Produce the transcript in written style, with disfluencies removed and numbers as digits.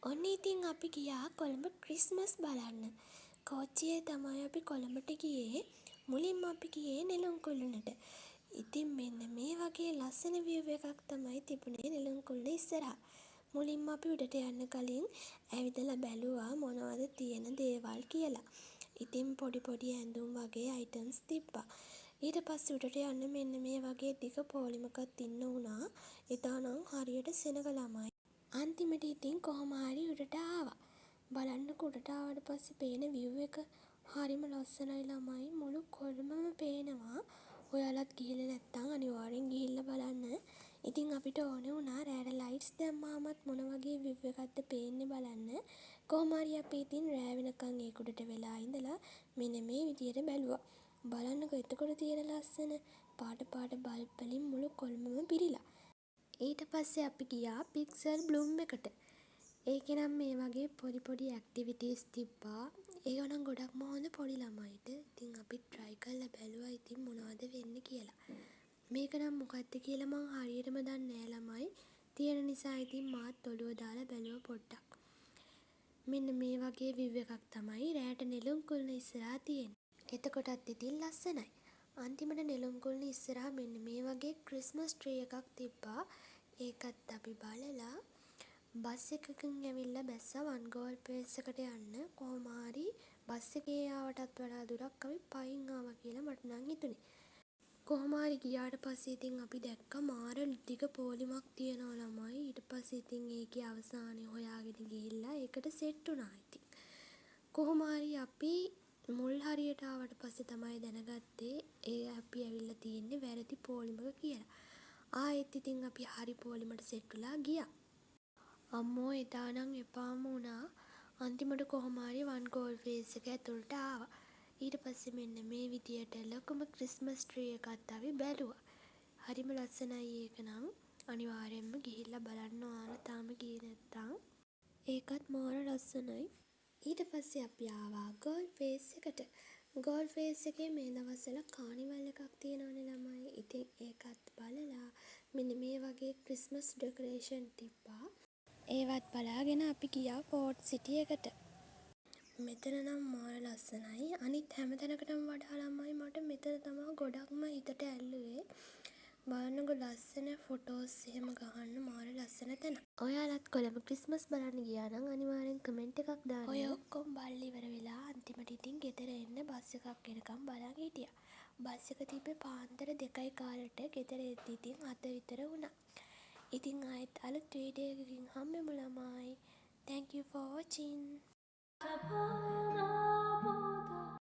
ඔන්න ඉතින් අපි ගියා කොළඹ ක්‍රිස්මස් බලන්න. කෝච්චියේ තමයි අපි කොළඹට ගියේ. මුලින්ම අපි ගියේ නෙළුම් කුළුණට. ඉතින් මෙන්න මේ වගේ ලස්සන විව් එකක් තමයි තිබුණේ නෙළුම් කුළුණ ඉස්සරහා. මුලින්ම අපි උඩට යන්න කලින් ඇවිදලා බැලුවා මොනවද තියෙන දේවල් කියලා. ඉතින් පොඩි පොඩි ඇඳුම් වගේ අයිටම්ස් තිබ්බා. ඊට පස්සේ උඩට යන්න මෙන්න මේ වගේ දිග පෝලිමකත් ඉන්න වුණා. එදා නම් හරියට සෙනඟ ළමයි. අන්තිමට ඉතින් කොහොම හරි උඩට ආවා. බලන්නකෝ උඩට ආවට පස්සේ පේන විව් එක. හරිම ලස්සනයි ළමයි. මුළු කොළඹම පේනවා. ඔයාලත් ගිහිල්ලා නැත්තම් අනිවාර්යෙන් ගිහිල්ලා බලන්න. ඉතින් අපිට ඕන වුණා රෑට ලයිට්ස් දැම්මහමත් මොන වගේ විව් එකක්ද පේන්නේ බලන්න. කොහොම හරි අපි ඉතින් රෑ වෙනකන් ඒක උඩට වෙලා ඉඳලා මෙන්න මේ විදියට බැලුවා. බලන්නකෝ එතකොට තියෙන ලස්සන. පාට පාට බල්බ් වලින් මුළු කොළඹම පිරිලා. ඊට පස්සේ අපි ගියා පික්සල් බ්ලූම් එකට. ඒකේ නම් මේ වගේ පොඩි පොඩි ඇක්ටිවිටීස් තිබ්බා. ඒවා නම් ගොඩක්ම හොඳ පොඩි ළමයිට. ඉතින් අපිත් ට්‍රයි කරලා බැලුවා ඉතින් මොනවද වෙන්නේ කියලා. මේක නම් මොකද්ද කියලා මං හරියටම දන්නේ නෑ ළමයි. තියෙන නිසා ඉතින් මාත් ඔලුව දාලා බැලුවා පොඩ්ඩක්. මෙන්න මේ වගේ විව් එකක් තමයි රෑට නෙළුම් කුළුණ ඉස්සරහා තියෙන්නේ. එතකොටත් ඉතින් ලස්සනයි. අන්තිමට නෙළුම් කුළුණ ඉස්සරහා මෙන්න මේ වගේ ක්‍රිස්මස් ට්‍රී එකක් තිබ්බා. ඒකත් අපි බලලා බස් එකකින් ඇවිල්ලා බැස්සා වන් ගෝල් ෆේස් එකට යන්න. කොහොම හරි බස් එකේ ආවටත් වඩා දුරක් අපි පයින් ආවා කියලා මට නම් හිතුනේ. කොහොම හරි ගියාට පස්සේ ඉතින් අපි දැක්කා මාර දිග පෝලිමක් තියෙනවා ළමයි. ඊට පස්සේ ඉතින් ඒකේ අවසානයේ හොයාගෙන ගිහිල්ලා ඒකට සෙට් වුණා ඉතින්. කොහොම හරි අපි මුල් හරියට ආවට පස්සේ තමයි දැනගත්තේ ඒ අපි ඇවිල්ලා තියෙන්නේ වැරදි පෝලිමක කියලා. ආයෙත් ඉතින් අපි හරි පෝලිමට සෙට් වෙලා ගියා. අම්මෝ එදා නම් එපාම වුණා. අන්තිමට කොහොම හරි වන් ගෝල් ෆේස් එක ඇතුළට ආවා. ඊට පස්සේ මෙන්න මේ විදියට ලොකුම ක්‍රිස්මස් ට්‍රී එකත් අපි බැලුවා. හරිම ලස්සනයි ඒක නම්. අනිවාර්යෙන්ම ගිහිල්ලා බලන්න ඔයාලා තාම ගියේ නැත්තම්. ඒකත් මාර ලස්සනයි. ඊට පස්සේ අපි ආවා ගෝල් ෆේස් එකට. ගෝල් ෆේස් එකේ මේ දවස්වල කානිවල් එකක් තියෙනවනේ ළමයි. ඉතින් ඒකත් බලලා මෙන්න මේ වගේ ක්‍රිස්මස් ඩෙකොරේෂන් තිබ්බා. ඒවත් බලාගෙන අපි ගියා ෆෝට් සිටි එකට. මෙතන නම් මාර ලස්සනයි. අනිත් හැම තැනකටම වඩා ළමයි මට මෙතන තමා ගොඩක්ම හිතට ඇල්ලුවේ. බලන්නකෝ ලස්සන ෆොටෝස් එහෙම ගහන්න මාර ලස්සන තැනක්. ඔයාලත් කොළඹ ක්‍රිස්මස් බලන්න ගියා නම් අනිවාර්යෙන් කමෙන්ට් එකක් දාන්න. ඔය ඔක්කොම බලලා ඉවර වෙලා අන්තිමට ඉතින් ගෙදර එන්න බස් එකක් එනකම් බලන් හිටියා. බස් එක තිබ්බේ පාන්දර 2:15ට. ගෙදර එද්දි ඉතින් 7 විතර වුණා. ඉතින් ආයෙත් අලුත් වීඩියෝ එකකින් හම්බෙමු ළමයි. Thank you for watching.